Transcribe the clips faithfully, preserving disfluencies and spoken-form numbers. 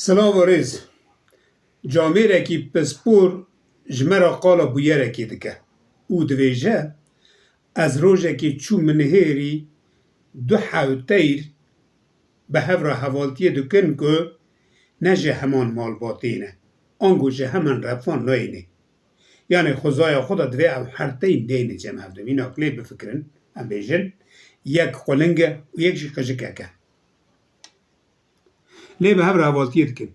Silav û rêz. Camêrekî pispor ji me re qala bûyerekê dike û dibêje, ez rojekê çûm nihêrî du hew teyr bi hev re hevaltiyê dikin ku ne ji heman malbatê ne, ango ji heman refan nayênê. Yanê xwezaya xwe de divê ew her teyr neyêne cem hevdû. Mînak lê bifikirin, em bêjin, yek quling e û yek jî qijikek e. Lê bi hev re hevaltiyê dikin.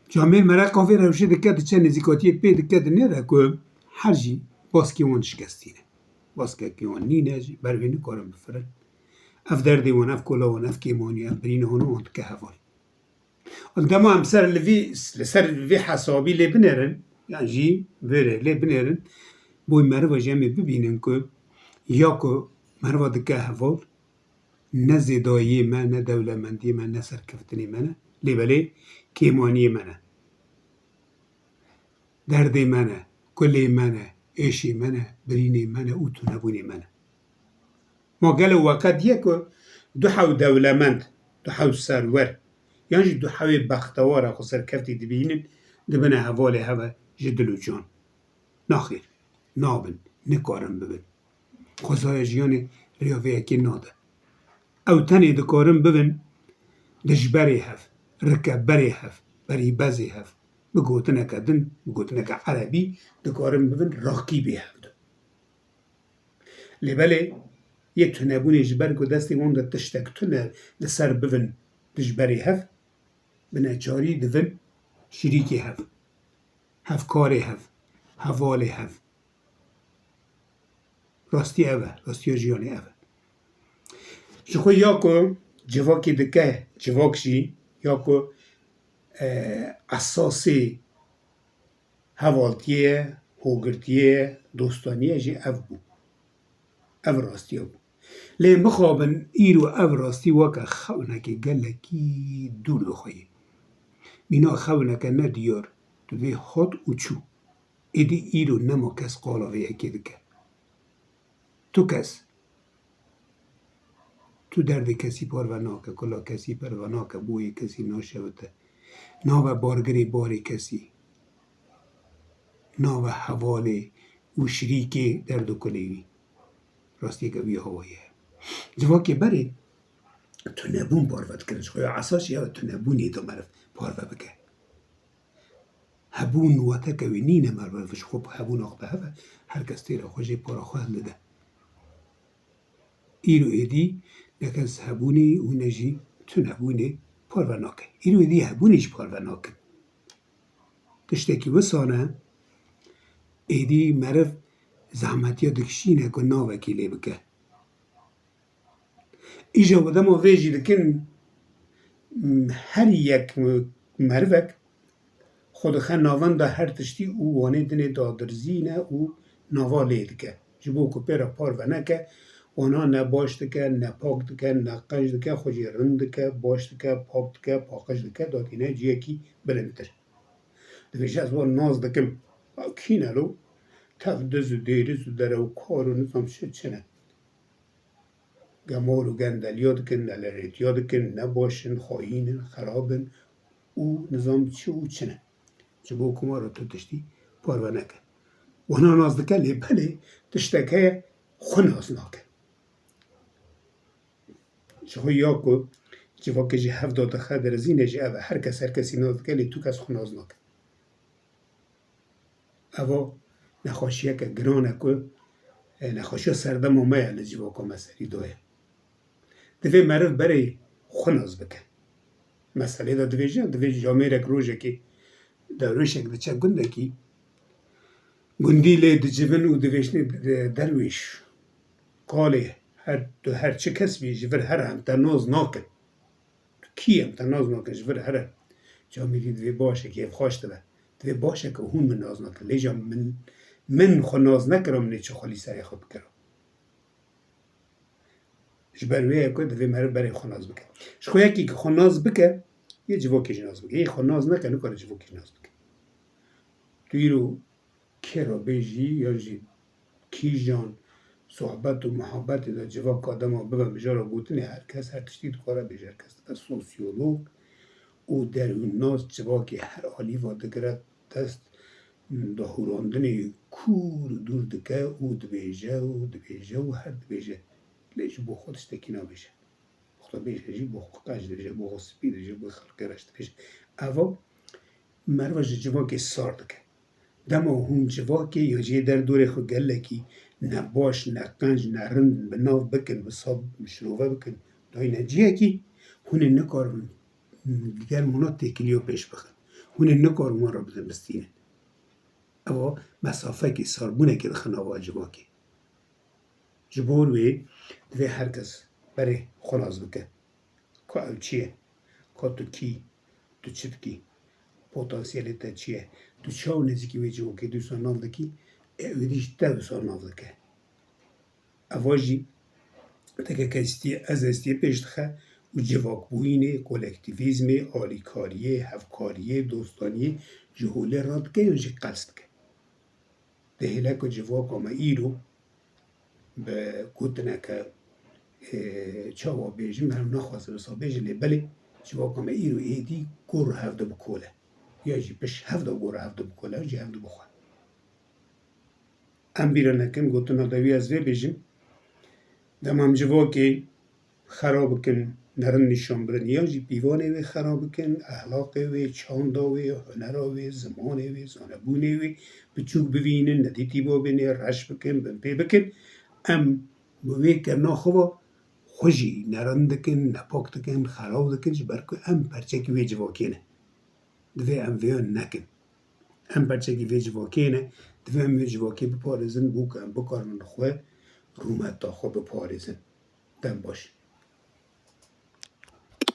Camêr mereqa vê rewşê dike, diçe nêzîkatiyê pê dike, dinêre ku her jî baskê wan şikestî ne. Baskekî wan nîne jî, ber vê nikarin bifirin. Ev derdê wan, ev kola wan, ev kêmaniya, ev birîna wan, wan dike heval. Dema em ser li vî, li ser vî hesabî lê binêrin, yan jî vê rê lê binêrin, boy meriva jî em ê bibînin ku ya ku meriva dike heval, ne zêdayiyê me, ne dewlemendiyê me, ne serkeftinê me ne. Lê belê kêmaniyê me ne. Derdê me ne, kulê me ne, êşê me ne, birînê me ne û tunebûnê me ne. Ma gelo we qet diye ku du hew dewlemend, du hew serwer, yan jî du hewê bextewara xwe serkeftî dibînin, dibine hevalê hev e ji dil û can? Naxêr, nabin, nikarin bibin. Xwezaya jiyanê rêya vê yekê nade. Ew tenê dikarin bibin dijberê hev, rikeberê hev, berîbezê hev. Bi gotineke din, bi gotineke erebî dikarin bibin raqîbê hev de. Lê belê yê tunebûnê ji ber ku destê wan de tiştek tune li ser bibin dijberê hev, bi neçarî dibin şirîkê hev, hevkarê hev, hevalê hev. Rastî ev e, rastiya jiyanê ev e. Ji xwe ya ku civakê dike civak jî, ya ku, e, esasê hevaltiyê ye, hogirtiyê ye, dostaniyê jî ev bû. Ev rastiya bû. Lê mixabin îro ev rastî weke xewnekê gelekî dûr dixweyî. Mîna xewneke nediyar, tu vê hat û çû. Êdî îro nema kes qala vê yekê dike. Tu kes. Tu derdê kesî parve nake, kula kesî parve nake, boyê kesî naşewite. Nabe bargirê barê kesî. Nabe hevalê û şirîkê derd û kulê wî. Rastiyeke wî hawayê heye. Civakê berê tunebûn parve dikirin. Ji xwe ya esas jî ew e tunebûnê da meriv parve bike. Hebûn wateke wê nîne, meriv ji xwe hebûna xwe bi hev e, her kes têra xwe jê para xwe hildide. Îro êdî ne kes hebûnê û ne jî tunebûnê parve nake. Îro êdî hebûnê jî parve nakin. Tiştekî wisa ne, êdî meriv zehmetiya dikişîne ku navekî lê bike. Îja bi dema vê jî dikin, m, her yek m-, merivek xwe dixe navenda her tiştî û wanê dinê dadirzîne û nava lê dike. Ji bo ku pê re parve neke, wana ne baş dike, ne pak dike, ne qenc dike, xwe jî rind dike, baş dike, pak dike, paqij dike, datîne ciyekî bilindtir. Dibêje, ez wan nas dikim. Ew kî ne lo? Tev diz û dêriz û derewkar û nizam çi çi ne. Gemar û gendeliya dikin, nelerêtiya dikin, ne baş in, xayîn in, xerab in û nizam çi û çi ne. Ji bo ku meriv tu tiştî parve neke. Wana nas dike, lê belê tiştek heye xwe nas nake. Ji xwe ya ku civakê jî hev dadixe, dirizîne jî ev e. Her kes her kesî nas dike, lê tu kes xwe nas nake. Eva nexweşiyeke giran e ku, e, nexweşiya serdema me ye li civaka me serî daye. Divê meriv berê xwe nas bike. Meselê de divêjin, divê camêrek rojekê derwêşek diçe gundekî, gundî lê dicivin û divêjinê, e, derwêş, kalê, her, tu her çi kes bî, ji vir here, em te nas nakin. Tu kî ye, em te nas nakin, ji vir here. Camêrî divê baş e, kêfxweş dibe. Divê baş e ku hûn min nas nakin. Lê ja min, min xwe nas nekira, min ê çi xwe lî serê xwe bikira? Ji ber wê ye ku divê meriv berê xwe nas bike. Ji xwe yekî ku xwe nas bike, yê civakê jî nas bike. Yê xwe nas neke, nikare civakê jî nas bike. Tu îro kê re bêjî, yan jî kîjan sohbet û muhabetê de civaka dema bibe mijara gotinê, her kes her tiştî dikare bêje. Her kes dibe sosyolog, û derûnas civakê her alî va digire dest dahûrandinê kûr û dûr dike û dibêje û dibêje û her dibêje. Lê ji bo xwe tiştekî nabêje. Xwe bêje jî bo xwe qenc dibêje, bo xwe spî dibêje, bo xelkê reş dibêje. Eva meriva ji civakê sar dike. Dema hûn civakê ya jê derdorê xwe gelekî nebaş, neqenc, nerind bi nav bikin, bi sab, bi şirove bikin, dayne ciyekî, hûn ê nikarin germûna têkiliya pêş bixin. Hûn ê nikarin wan re bidin bistînin. Ewa mesafekê, sarbûnekê dixe nava civakê. Ji bo wê divê her kes berê xwe nas bike. Ka ew çi ye? Ka tu kî? Tu çi dikî? Potansiyelê te çi ye? Tu çawa nêzîkî wê civakê dîsa nav dikî? Ê wî dî ji te wisa nav dike. Eva jî teke kesîtiyê ez hestiyê pêş dixe û civakbûyînê, kolektîvîzmê, alîkariyê, hevkariyê, dostaniyê ji holê radike yan jî qels dike. Di hêleka civaka me îro bi gotineke, e, çawa bêjim, em naxwazin wisa bêjin, lê belê civaka me îro êdî gor hevdu bi kol e. Ya jî piş hevda gor hevdu bi kol e, jî hevdu bi xwe. Em bîra nekin, gotina dawî ez vê bêjim. Dema em civakê xera bikin, nerind nîşan bidin, yan jî pîvanê wê xera bikin, ehlaqê wê, çanda wê, hunera wê, zimanê wê, zanebûnê wê, biçûk bivînin, nedîtî babênê, reş bikin, binpê bikin. Em bi wê kirina xwe ve xwe jî nerind dikin, nepak dikin, xerab dikin, ji ber ku em perçekî wê civakê ne. Divê em vêya nekin. Em perçekî vê civakê ne, divê em wê civakê biparêzin, bo ku em bikarin xwe, rûmeta xwe biparêzin. Dem baş.